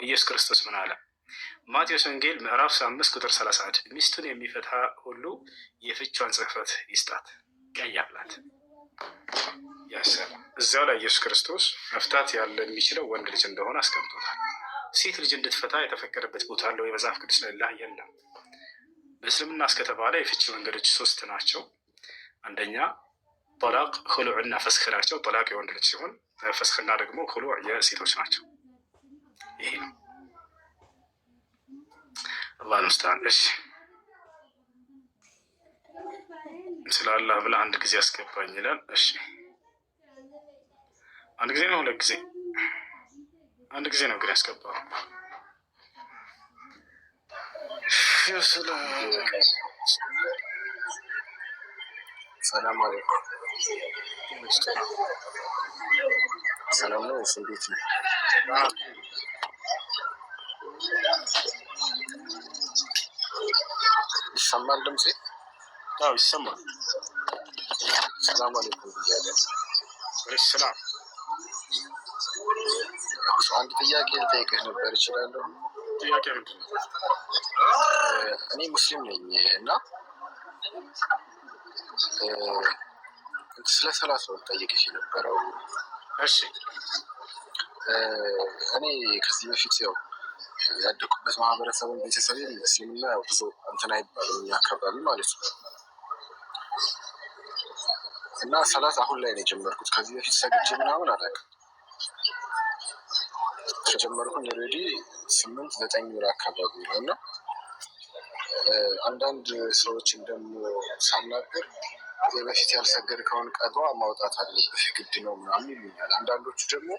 ኢየሱስ ክርስቶስ ምን አለ? ማቴዎስ ወንጌል ምዕራፍ 5 ቁጥር 31፣ ሚስቱን የሚፈታ ሁሉ የፍቿን ጽሕፈት ይስጣት፣ ቀይ አላት። ያሰላ እዚያው ላይ ኢየሱስ ክርስቶስ መፍታት ያለ የሚችለው ወንድ ልጅ እንደሆነ አስቀምጦታል። ሴት ልጅ እንድትፈታ የተፈቀደበት ቦታ አለው የመጽሐፍ ቅዱስ ላይ? ላ የለም። በእስልምና እስከተባለ የፍቺ መንገዶች ሶስት ናቸው። አንደኛ ጠላቅ፣ ክሉዕ እና ፈስክ ናቸው። ጠላቅ የወንድ ልጅ ሲሆን ፈስክና ደግሞ ክሉዕ የሴቶች ናቸው። ይሄ ነው። አላህ ሙስተዓን። እሺ፣ ስለ አላህ ብለህ አንድ ጊዜ አስገባኝ ይላል። እሺ፣ አንድ ጊዜ ነው፣ ሁለት ጊዜ? አንድ ጊዜ ነው ግን ያስገባው። ሰላም አለይኩም። ሰላም ነው። እንዴት ነው? ይሰማል ድምጼ? አዎ ይሰማል። ሰላም አለይኩም ብያለሁ። ሰላም። አንድ ጥያቄ ልጠይቅህ ነበር፣ እችላለሁ? ጥያቄ ምንድን ነው? እኔ ሙስሊም ነኝ እና ስለ ሰላት ነው ልጠይቅህ የነበረው። እሺ። እኔ ከዚህ በፊት ያው ያደኩበት ማህበረሰብን ቤተሰብም እስልምና ያው ብዙ እንትን አይባልም እኛ አካባቢ ማለት ነው። እና ሰላት አሁን ላይ ነው የጀመርኩት። ከዚህ በፊት ሰግጄ ምናምን አላውቅም። ከጀመርኩኝ already 8-9 ወር አካባቢ ነው። እና አንዳንድ ሰዎችን ደግሞ ሳናገር የበፊት ያልሰገድከውን ቀዷ ማውጣት አለብህ፣ ግድ ነው ምናምን ይሉኛል። አንዳንዶቹ ደግሞ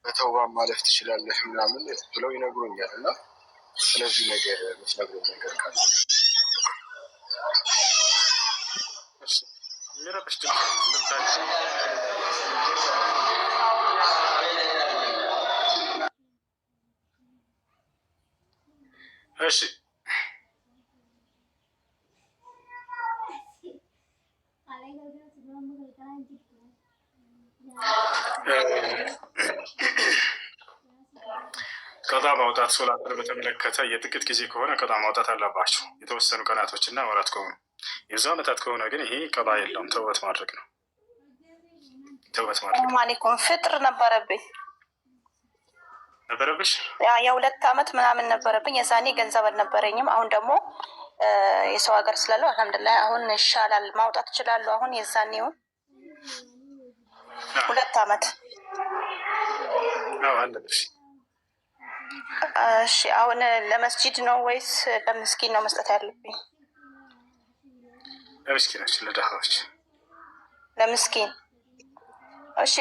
በተውባ ማለፍ ትችላለህ ምናምን ብለው ይነግሩኛል። እና ስለዚህ ነገር የምትነግሩኝ ነገር ካለ። የሚረብሽ ድምፅ ነው። እንደምታውቂው። እሺ፣ ቀጣ ማውጣት ሶላትን በተመለከተ የጥቂት ጊዜ ከሆነ ቀጣ ማውጣት አለባቸው። የተወሰኑ ቀናቶች እና ወራት ከሆኑ፣ የብዙ ዓመታት ከሆነ ግን ይሄ ቀጣ የለውም። ተውበት ማድረግ ነው። ተውበት ማድረግ ነው። አለይኩም፣ ፍጥር ነበረብኝ። ነበረብሽ? የ2 አመት ምናምን ነበረብኝ። የዛኔ ገንዘብ አልነበረኝም። አሁን ደግሞ የሰው ሀገር ስላለው አልሐምዱሊላህ አሁን ይሻላል፣ ማውጣት እችላለሁ። አሁን የዛኔውን 2 አመት። አዎ፣ አለብሽ። እሺ፣ አሁን ለመስጂድ ነው ወይስ ለምስኪን ነው መስጠት ያለብኝ? ለምስኪኖች፣ ለድሃዎች። ለምስኪን። እሺ፣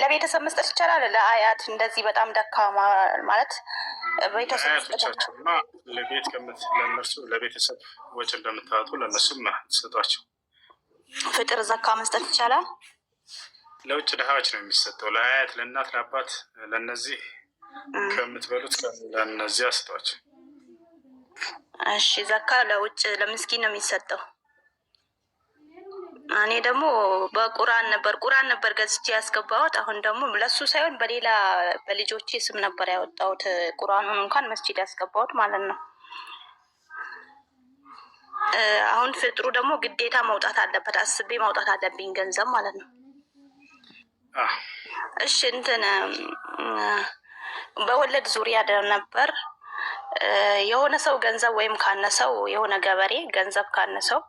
ለቤተሰብ መስጠት ይቻላል? ለአያት እንደዚህ በጣም ደካማ ማለት ቤተሰብ መስጠት አያቶቻቸውማ ለቤት ከምት ለእነርሱ ለቤተሰብ ወጪ እንደምታወጡ ለእነሱም ስጧቸው። ፍጥር ዘካ መስጠት ይቻላል? ለውጭ ድሃዎች ነው የሚሰጠው። ለአያት፣ ለእናት፣ ለአባት ለእነዚህ ከምትበሉት ለእነዚያ ስጧቸው። እሺ፣ ዘካ ለውጭ ለምስኪን ነው የሚሰጠው። እኔ ደግሞ በቁርአን ነበር ቁርአን ነበር ገዝቼ ያስገባሁት። አሁን ደግሞ ለሱ ሳይሆን በሌላ በልጆቼ ስም ነበር ያወጣሁት። ቁርአኑን እንኳን መስጂድ ያስገባሁት ማለት ነው። አሁን ፍጥሩ ደግሞ ግዴታ መውጣት አለበት። አስቤ ማውጣት አለብኝ ገንዘብ ማለት ነው። እሺ፣ እንትን በወለድ ዙሪያ ነበር፣ የሆነ ሰው ገንዘብ ወይም ካነሰው፣ የሆነ ገበሬ ገንዘብ ካነሰው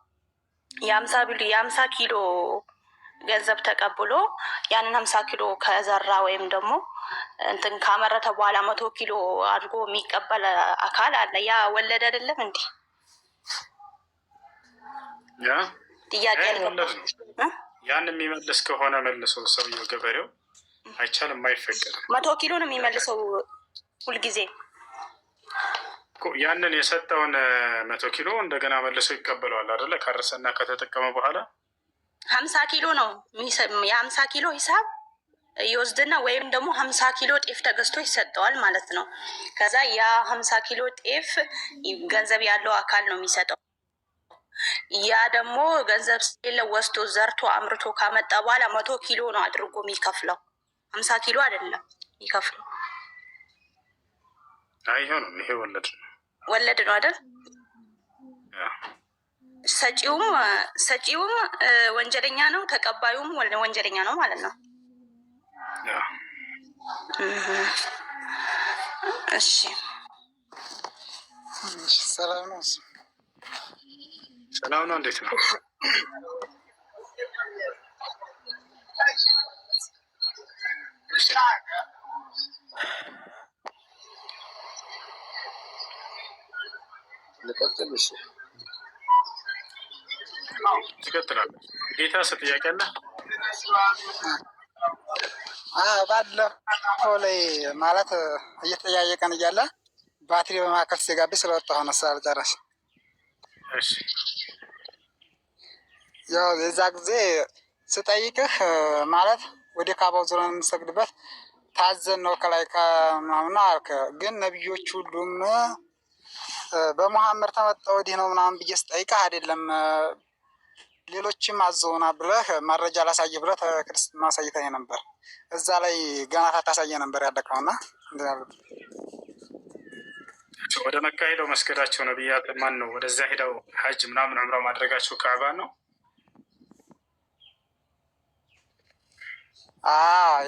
የ50 ኪሎ ገንዘብ ተቀብሎ ያንን 50 ኪሎ ከዘራ ወይም ደግሞ እንትን ካመረተ በኋላ 100 ኪሎ አድርጎ የሚቀበል አካል አለ። ያ ወለድ አይደለም እንዴ? ያ ጥያቄ ወለድ ነው። ያን የሚመልስ ከሆነ መልሶ ሰውየው ገበሬው አይቻልም፣ አይፈቀድም። 100 ኪሎ ነው የሚመልሰው ሁልጊዜ። ያንን የሰጠውን 100 ኪሎ እንደገና መልሶ ይቀበለዋል አይደለ? ካረሰና ከተጠቀመ በኋላ። 50 ኪሎ ነው፣ የ50 ኪሎ ሂሳብ ይወስድና ወይም ደግሞ 50 ኪሎ ጤፍ ተገዝቶ ይሰጠዋል ማለት ነው። ከዛ ያ 50 ኪሎ ጤፍ ገንዘብ ያለው አካል ነው የሚሰጠው። ያ ደግሞ ገንዘብ ስለሌለ ወስዶ ዘርቶ አምርቶ ካመጣ በኋላ 100 ኪሎ ነው አድርጎ የሚከፍለው፣ 50 ኪሎ አይደለም። የሚከፍለው? አይሆንም። ይሄ ወለድ ነው። ወለድ ነው አይደል? ሰጪውም ወንጀለኛ ነው፣ ተቀባዩም ወንጀለኛ ነው ማለት ነው። እሺ፣ ሰላም ነው። ሰላም ነው። እንዴት ነው? ልቀጥል? እሺ። ትቀጥላለህ። ጌታ ጥያቄ አለ? ባለፈው ላይ ማለት እየተጠያየቀን እያለ ባትሪ በመካከል ሲዘጋብኝ ስለወጣሁ ነው ስላልጨረስ። እሺ። ያው የዛ ጊዜ ስጠይቅህ ማለት ወደ ካባው ዞረን የምንሰግድበት ታዘን ነው ከላይ ከምናምን አልክ። ግን ነቢዮች ሁሉም በሙሐመድ ተመጣ ወዲህ ነው ምናምን ብዬ ስጠይቅህ አይደለም ሌሎችም አዘውና ብለህ መረጃ ላሳይህ ብለህ ክርስትና አሳይተኸኝ ነበር። እዛ ላይ ገና ታታሳየ ነበር ያለቀውና ወደ መካ ሄደው መስገዳቸው ነቢያት ማን ነው? ወደዚያ ሄደው ሀጅ ምናምን ዑምራ ማድረጋቸው ካዕባ ነው።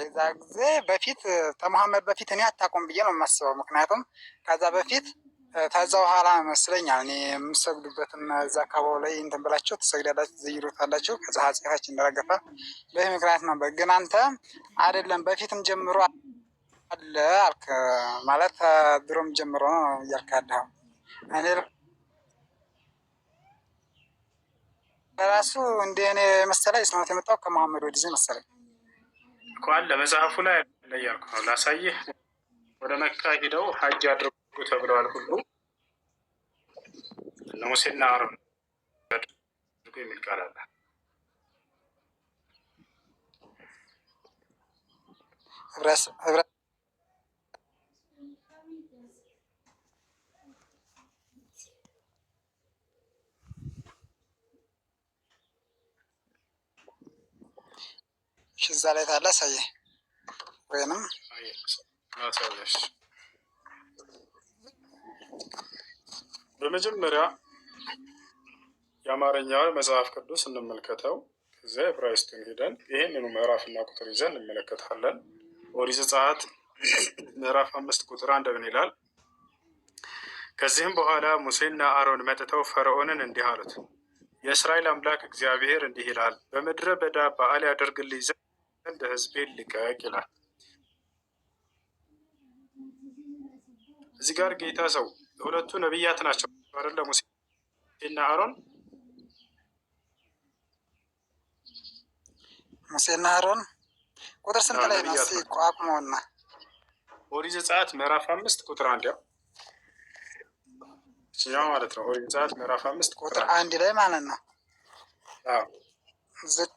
የዛ ጊዜ በፊት ከመሐመድ በፊት እኔ አታውቁም ብዬ ነው የማስበው። ምክንያቱም ከዛ በፊት ከዛ በኋላ መስለኛል እኔ የምሰግዱበትም እዛ አካባቢ ላይ እንትን ብላችሁ ትሰግዳላችሁ፣ ትዘይሩታላችሁ። ከዛ ኃጢአታችን እንደረገፈ በዚህ ምክንያት ነበር። ግን አንተ አይደለም በፊትም ጀምሮ አለ አልክ። ማለት ድሮም ጀምሮ ነው እያልክ ያለኸው። እኔ ለራሱ እንደ እኔ መሰለኝ እስላምነት የመጣው ከመሐመድ ወደዚህ መሰለኝ እኮ አለ መጽሐፉ ላይ አለ እያልኩ ነው። ላሳይህ። ወደ መካ ሂደው ሀጅ አድርጉ ተብለዋል ሁሉ እነ ሙሴና አሮን አድርጉ የሚል ቃል አለ። ህብረ እዛ ላይ ታለ አሳየህ ወይንም ላሳየሽ። በመጀመሪያ የአማርኛውን መጽሐፍ ቅዱስ እንመልከተው። ከዚያ የዕብራይስጡን ሄደን ይህንኑ ምዕራፍና ቁጥር ይዘን እንመለከታለን። ኦሪት ዘጸአት ምዕራፍ 5 ቁጥር 1 ምን ይላል? ከዚህም በኋላ ሙሴና አሮን መጥተው ፈርዖንን እንዲህ አሉት፣ የእስራኤል አምላክ እግዚአብሔር እንዲህ ይላል፣ በምድረ በዳ በዓል ያደርግልኝ ዘንድ ሕዝቤን ልቀቅ ይላል። እዚህ ጋር ጌታ ሰው ሁለቱ ነቢያት ናቸው አይደለ? ሙሴና አሮን። ሙሴና አሮን ቁጥር ስንት ላይ ነው? ነቢያት እስኪ ናቸው። አቁመውና ኦሪት ዘጸአት ምዕራፍ 5 ቁጥር 1፣ ያው እችኛዋ ማለት ነው። ኦሪት ዘጸአት ምዕራፍ 5 ቁጥር ቁጥር 1። 1 ላይ ማለት ነው። አዎ። ዝቅ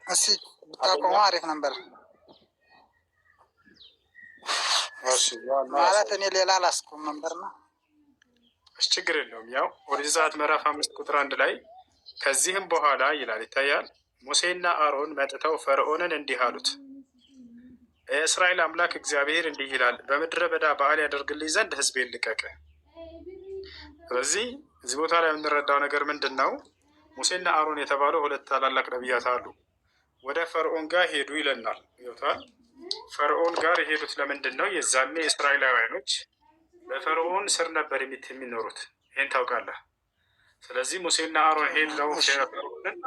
እስኪ ብታቆመው አሪፍ ነበር። እሺ፣ ያው ማለት እኔ ሌላ አላስቆም ነበር ነው። እሺ፣ ችግር የለውም። ያው ኦሪት ዘጸአት ምዕራፍ 5 ቁጥር 1 ላይ ከዚህም በኋላ ይላል፣ ይታያል። ሙሴና አሮን መጥተው ፈርዖንን እንዲህ አሉት፣ የእስራኤል አምላክ እግዚአብሔር እንዲህ ይላል፣ በምድረ በዳ በዓል ያደርግልኝ ዘንድ ሕዝቤን ልቀቅ። ስለዚህ እዚህ ቦታ ላይ የምንረዳው ነገር ምንድን ነው? ሙሴና አሮን የተባሉ ሁለት ታላላቅ ነቢያት አሉ። ወደ ፈርዖን ጋር ሄዱ ይለናል። ይወታል። ፈርዖን ጋር የሄዱት ለምንድን ነው? የዛኔ እስራኤላውያኖች በፈርዖን ስር ነበር የሚኖሩት። ይህን ታውቃለህ። ስለዚህ ሙሴና አሮን ሄደው ፈርዖንን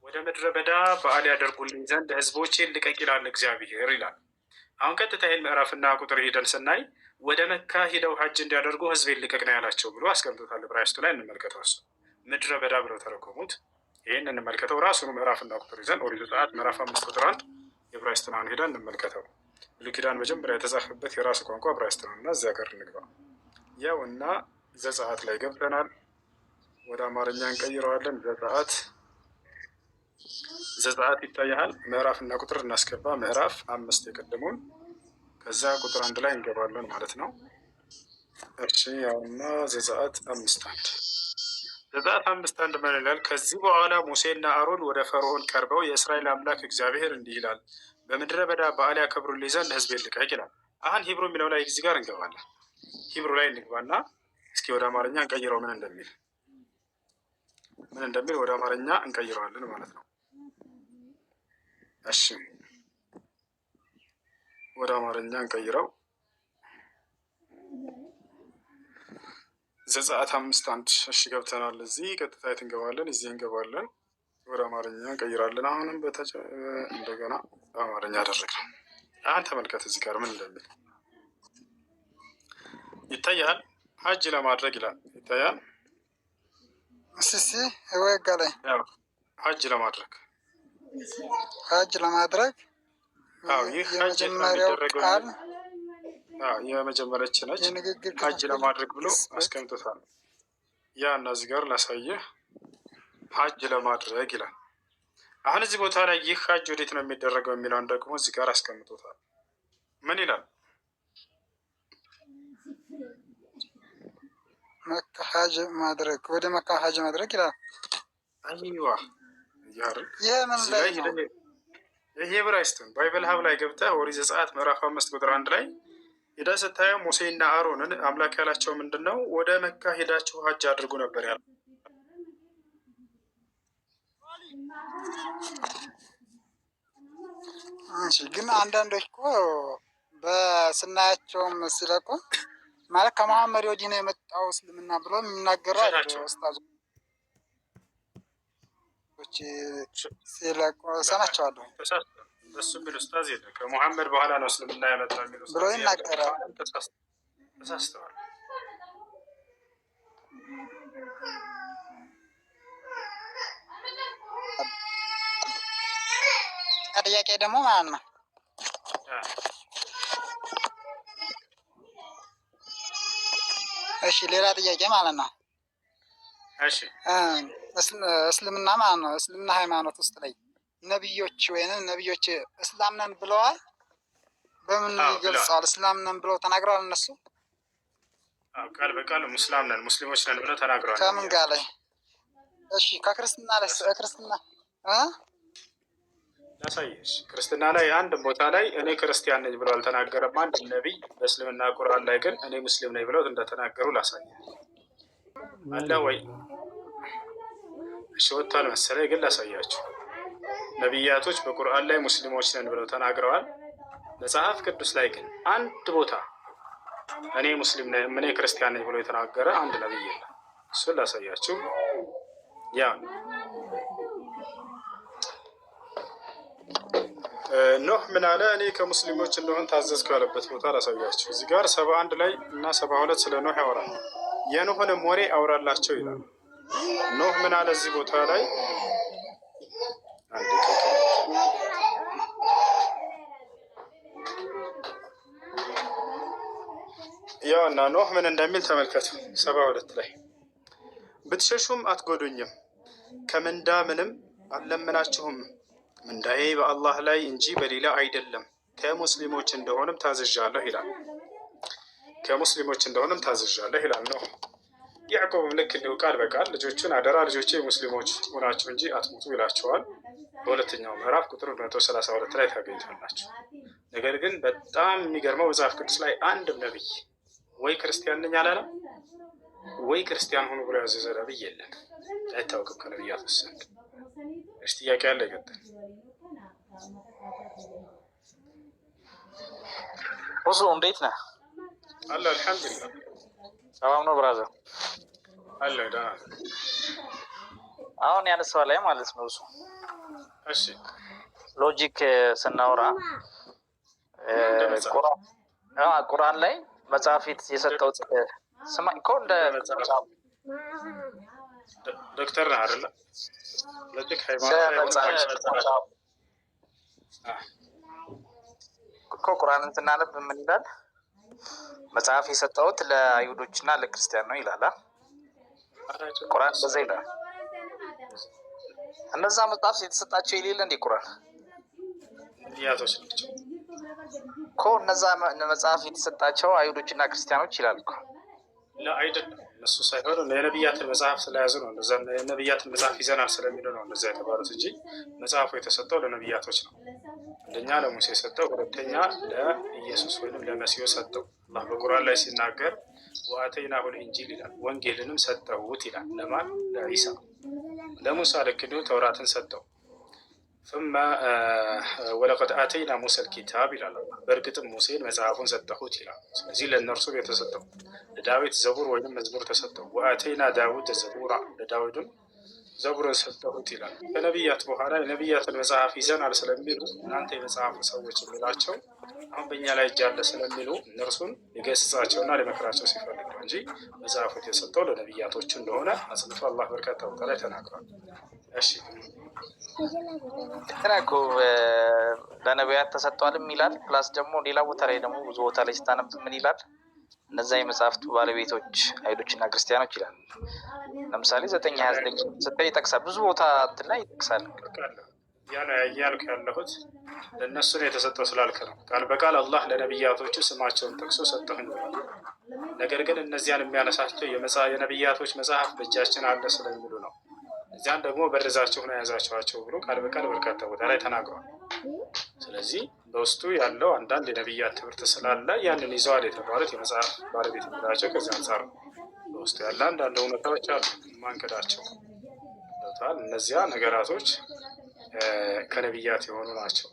ወደ ምድረ በዳ በዓል ያደርጉልኝ ዘንድ ሕዝቦቼን ልቀቅ ይላል እግዚአብሔር ይላል። አሁን ቀጥታ ይህን ምዕራፍና ቁጥር ሄደን ስናይ ወደ መካ ሂደው ሀጅ እንዲያደርጉ ሕዝቤን ልቀቅ ነው ያላቸው ብሎ አስቀምጦታል። ዕብራይስጡ ላይ እንመልከተው። እሱ ምድረ በዳ ብለው ተረጎሙት። ይህን እንመልከተው። ራሱኑ ምዕራፍና ቁጥር ይዘን ኦሪት ዘጸአት ምዕራፍ 5 ቁጥር 1 የዕብራይስጡን አሁን ሄደን እንመልከተው። ብሉይ ኪዳን መጀመሪያ የተጻፈበት የራሱ ቋንቋ ዕብራይስጥ ነው እና እዚያ ጋር እንግባ። ያው እና ዘጸአት ላይ ገብተናል። ወደ አማርኛ እንቀይረዋለን። ዘጸአት ይታያል። ምዕራፍና ቁጥር እናስገባ። ምዕራፍ 5 የቀደሙን፣ ከዛ ቁጥር 1 ላይ እንገባለን ማለት ነው። እሺ፣ ያውና ዘጸአት 5:1። ዘጸአት 5:1 ምን ይላል? ከዚህ በኋላ ሙሴና አሮን ወደ ፈርዖን ቀርበው የእስራኤል አምላክ እግዚአብሔር እንዲህ ይላል፣ በምድረ በዳ በዓል ያከብሩልኝ ዘንድ ሕዝቤን ልቀቅ ይላል። አሁን Hebrew የሚለው ላይ እዚህ ጋር እንገባለን። Hebrew ላይ እንግባና እስኪ ወደ አማርኛ እንቀይረው፣ ምን እንደሚል ወደ አማርኛ እንቀይረዋለን ማለት ነው። እሺ፣ ወደ አማርኛ እንቀይረው። ዘጸአት 5:1። እሺ፣ ገብተናል። እዚህ ቀጥታ የት እንገባለን? እዚህ እንገባለን። ወደ አማርኛ እንቀይራለን። አሁንም እንደገና አማርኛ አደረግነው። አሁን ተመልከት እዚህ ጋር ምን እንደሚል ይታያል። ሀጅ ለማድረግ ይላል። ይታያል። እስቲ ወጋ ላይ። ያው ሀጅ ለማድረግ። ሀጅ ለማድረግ። አዎ፣ ይህ ሀጅ የመጀመሪያው የሚደረገው ቃል አዎ፣ የመጀመሪያች ነች። የንግግር ሀጅ ክፍል ለማድረግ ብሎ ግስበት አስቀምጦታል። ያ እና እዚህ ጋር ላሳየህ፣ ሀጅ ለማድረግ ይላል። አሁን እዚህ ቦታ ላይ ይህ ሀጅ ወዴት ነው የሚደረገው የሚለውን ደግሞ እዚህ ጋር አስቀምጦታል። ምን ይላል? መካ ሀጅ ማድረግ፣ ወደ መካ ሀጅ ማድረግ ይላል። አይዋ እያደረግ ይህ ምን እዚህ ላይ ላይ ነው? ይሄ ዕብራይስጥን Bible Hub ላይ ገብተህ ኦሪት ዘጸአት ምዕራፍ 5 ቁጥር 1 ላይ ሄደህ ስታየው ሙሴና አሮንን አምላክ ያላቸው ምንድን ነው? ወደ መካ ሄዳችሁ ሀጅ አድርጉ ነበር ያለው። እሺ፣ ግን አንዳንዶች እኮ በስናያቸውም ሲለቁ ማለት ከመሐመድ ወዲህ ነው የመጣው እስልምና ብሎ የሚናገሩ አሉ። ውሸታቸው። ኡስታዞች ሲለቁ ሰማቸዋለሁ። ተሳስተዋል። እሱ የሚል ኡስታዝ የለም። ከሙሐመድ በኋላ ነው እስልምና የመጣው የሚል ብሎ ኡስታዝ የለም። ይናገራል። ተሳስተዋል። ጥያቄ ደግሞ ማለት ነው። እሺ፣ ሌላ ጥያቄ ማለት ነው። እሺ። እስልምና ማለት ነው፣ እስልምና ሃይማኖት ውስጥ ላይ ነብዮች ወይንም ነብዮች እስላም ነን ብለዋል። በምን አዎ፣ ብለዋል። ይገልጸዋል? እስላም ነን ብለው ተናግረዋል እነሱ? አዎ፣ ቃል በቃል ሙስላም ነን፣ ሙስሊሞች ነን ብለው ተናግረዋል። ከምን ጋር ላይ? እሺ፣ ከክርስትና ላይ፣ ክርስትና እ ላሳየሽ። ክርስትና ላይ አንድ ቦታ ላይ እኔ ክርስቲያን ነኝ ብሎ አልተናገረም አንድም ነቢይ። በእስልምና ቁርአን ላይ ግን እኔ ሙስሊም ነኝ ብለው እንደተናገሩ ላሳየ አለ ወይ? እሺ፣ ወጥቷል መሰለኝ፣ ግን ላሳያችሁ። ነቢያቶች በቁርአን ላይ ሙስሊሞች ነን ብለው ተናግረዋል። መጽሐፍ ቅዱስ ላይ ግን አንድ ቦታ እኔ ሙስሊም ነኝ፣ እኔ ክርስቲያን ነኝ ብሎ የተናገረ አንድ ነቢይ የለም። እሱን ላሳያችሁ። ያ ኖህ ምን አለ? እኔ ከሙስሊሞች እንደሆን ታዘዝኩ ያለበት ቦታ ላሳያችሁ። እዚህ ጋር 71 ላይ እና 72 ስለ ኖህ ያወራል። የኖህንም ወሬ አውራላቸው ይላል። ኖህ ምን አለ እዚህ ቦታ ላይ? አንድ ደቂቃ። ያው እና ኖህ ምን እንደሚል ተመልከቱ። 72 ላይ ብትሸሹም አትጎዱኝም፣ ከምንዳ ምንም አልለምናችሁም። ምንዳዬ በአላህ ላይ እንጂ በሌላ አይደለም። ከሙስሊሞች እንደሆንም ታዝዣለሁ ይላል። ከሙስሊሞች እንደሆንም ታዝዣለሁ ይላል ኖህ። ያዕቆብም ልክ እንዲሁ ቃል በቃል ልጆቹን አደራ ልጆቼ ሙስሊሞች ሆናችሁ እንጂ አትሞቱ ይላቸዋል። በሁለተኛው ምዕራፍ ቁጥር 132 ላይ ታገኝታላችሁ። ነገር ግን በጣም የሚገርመው መጽሐፍ ቅዱስ ላይ አንድም ነቢይ ወይ ክርስቲያን ነኝ አላለም፣ ወይ ክርስቲያን ሁኑ ብሎ ያዘዘ ነቢይ የለም። አይታወቅም ከነቢያት ዘንድ። እሺ፣ ጥያቄ ያለ ይቀጥል። ሁሱ፣ እንዴት ነህ? አለ፣ አልሐምዱሊላህ። ሰላም ነው brother? አለ፣ ደህና ነኝ። አሁን ያነሳው ላይ ማለት ነው እሱ logic ስናወራ እንደ መጽሐፍ ቁርአን ላይ መጽሐፍ የሰጠው፣ ስማ እኮ እንደ እንደ መጽሐፍ ዶክተር ነህ አይደለ? Logic ሃይማኖት ላይ ሆነ እኮ ቁርአንን ስናነብ ምን ይላል? መጽሐፍ የሰጠሁት ለአይሁዶች እና ለክርስቲያን ነው ይላል። ቁርአን እንደዛ ይላል። እነዛ መጽሐፍ የተሰጣቸው የሌለ እንዴ ቁርአን? ነቢያቶች ናቸው። እኮ እነዛ መጽሐፍ የተሰጣቸው አይሁዶች እና ክርስቲያኖች ይላል እኮ። አይደለም፣ እነሱ ሳይሆን የነቢያትን መጽሐፍ ስለያዙ ነው። እንደዛ የነቢያትን መጽሐፍ ይዘናል ስለሚሉ ነው እንደዛ የተባሉት እንጂ መጽሐፉ የተሰጠው ለነቢያቶች ነው። አንደኛ ለሙሴ ሰጠው፣ ሁለተኛ ለኢየሱስ ወይም ለመሲሁ ሰጠው። አላህ በቁርአን ላይ ሲናገር وآتيناه الإنجيل ይላል፣ ወንጌልንም ሰጠውት ይላል። ለማን? ለዒሳ። ለሙሳ ልክ እንዲሁ ተውራትን ሰጠው። ثم ولقد آتينا موسى الكتاب ይላል አላህ፣ በእርግጥም ሙሴን መጽሐፉን ሰጠሁት ይላል። ስለዚህ ለእነርሱ የተሰጠው ለዳዊት ዘቡር ወይም መዝሙር ተሰጠው። وآتينا داود زبورا ለዳዊድም ዘቡርን ሰጠሁት ይላል። ከነቢያት በኋላ የነቢያትን መጽሐፍ ይዘናል ስለሚሉ እናንተ የመጽሐፉ ሰዎች የሚላቸው አሁን በእኛ ላይ እጅ አለ ስለሚሉ እነርሱን ሊገስጻቸውና ሊመክራቸው ሲፈልግ ነው እንጂ መጽሐፉ የተሰጠው ለነቢያቶቹ እንደሆነ አጽንቶ አላህ በርካታ ቦታ ላይ ተናግሯል። እሺ። እንትና እኮ ለነቢያት ተሰጥቷልም ይላል። Plus ደግሞ ሌላ ቦታ ላይ ደግሞ ብዙ ቦታ ላይ ስታነብ ምን ይላል? እነዛ የመጽሐፍቱ ባለቤቶች አይሁዶችና ክርስቲያኖች ይላል። ለምሳሌ 9:29 ስታይ ይጠቅሳል። ብዙ ቦታ እንትን ላይ ይጠቅሳል። ያ ነው እያልኩ ያለሁት፣ ለእነሱ ነው የተሰጠው ስላልክ ነው። ቃል በቃል አላህ ለነቢያቶቹ ስማቸውን ጠቅሶ ሰጠሁኝ ብሏል። ነገር ግን እነዚያን የሚያነሳቸው የነቢያቶች መጽሐፍ በእጃችን አለ ስለሚሉ ነው። እዚያን ደግሞ በርዛችሁ ነው የያዛችኋቸው ብሎ ቃል በቃል በርካታ ቦታ ላይ ተናግሯል። ስለዚህ በውስጡ ያለው አንዳንድ የነቢያት ትምህርት ስላለ ያንን ይዘዋል የተባሉት የመጽሐፍ ባለቤት የሚላቸው ከዚህ አንጻር ነው። በውስጡ ያለ አንዳንድ እውነታዎች አሉ ማንከዳቸው ገብተዋል። እነዚያ ነገራቶች ከነቢያት የሆኑ ናቸው።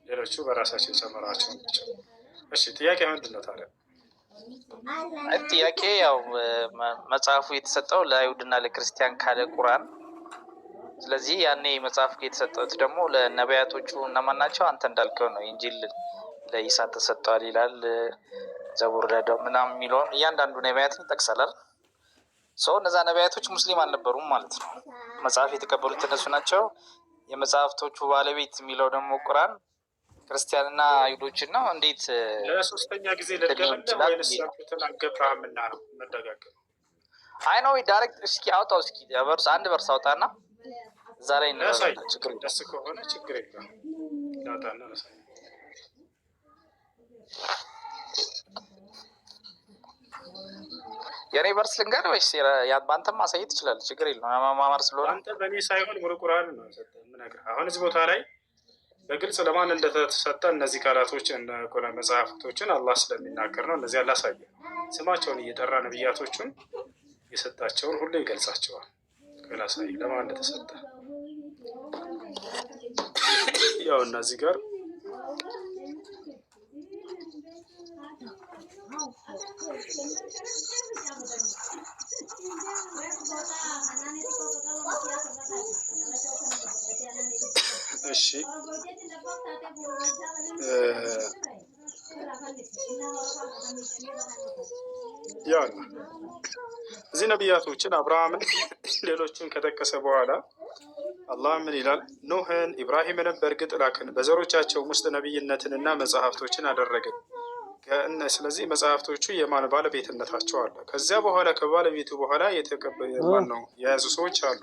ሌሎቹ በራሳቸው የጨመሯቸው ናቸው። እሺ፣ ጥያቄ ምንድን ነው ታዲያ? አይ፣ ጥያቄ ያው መጽሐፉ የተሰጠው ለአይሁድና ለክርስቲያን ካለ ቁርአን፣ ስለዚህ ያኔ መጽሐፉ የተሰጠውት ደግሞ ለነቢያቶቹ እነማን ናቸው? አንተ እንዳልከው ነው። ኢንጂል ለኢሳ ተሰጥቷል ይላል፣ ዘቡር ለዳዊት ምናምን የሚለውን እያንዳንዱ ነቢያትን ይጠቅሳል። So እነዛ ነቢያቶች ሙስሊም አልነበሩም ማለት ነው። መጽሐፍ የተቀበሉት እነሱ ናቸው። የመጽሐፍቶቹ ባለቤት የሚለው ደግሞ ቁርአን ክርስቲያንና አይሁዶችን ነው። እንዴት ለሶስተኛ ጊዜ እንትን ሊሆን ልድገምልህ ይችላል? ወይንስ ያልኩትን አልገባህምና ነው መደጋገም? አይ ነው፣ direct እስኪ አውጣው፣ እስኪ verse አንድ verse አውጣና እዛ ላይ ላሳይ። እንረዳለን። ችግር የለም። ደስ ከሆነ ችግር የለም። ላውጣና ላሳይ። የኔ verse ልንገር ወይስ በአንተም ማሳየት ትችላለህ? ችግር የለም። መማማር ስለሆነ። አንተ በእኔ ሳይሆን ሙሉ ቁርአን ነው የምነግርህ። አሁን እዚህ ቦታ ላይ በግልጽ ለማን እንደተሰጠ እነዚህ ቃላቶች መጽሐፍቶችን አላህ ስለሚናገር ነው። እነዚህ አላሳየ ስማቸውን እየጠራ ነቢያቶቹን የሰጣቸውን ሁሉ ይገልጻቸዋል። ላሳይ ለማን እንደተሰጠ። ያው እነዚህ ጋር እሺ፣ ያው እዚህ ነቢያቶችን አብርሃምን፣ ሌሎችን ከጠቀሰ በኋላ አላህ ምን ይላል? ኑህን ኢብራሂምንም በእርግጥ ላክን፣ በዘሮቻቸውም ውስጥ ነቢይነትንና መጽሐፍቶችን አደረግን። ስለዚህ መጽሐፍቶቹ የማን ባለቤትነታቸው አለ። ከዚያ በኋላ ከባለቤቱ በኋላ ማን ነው የያዙ ሰዎች አሉ።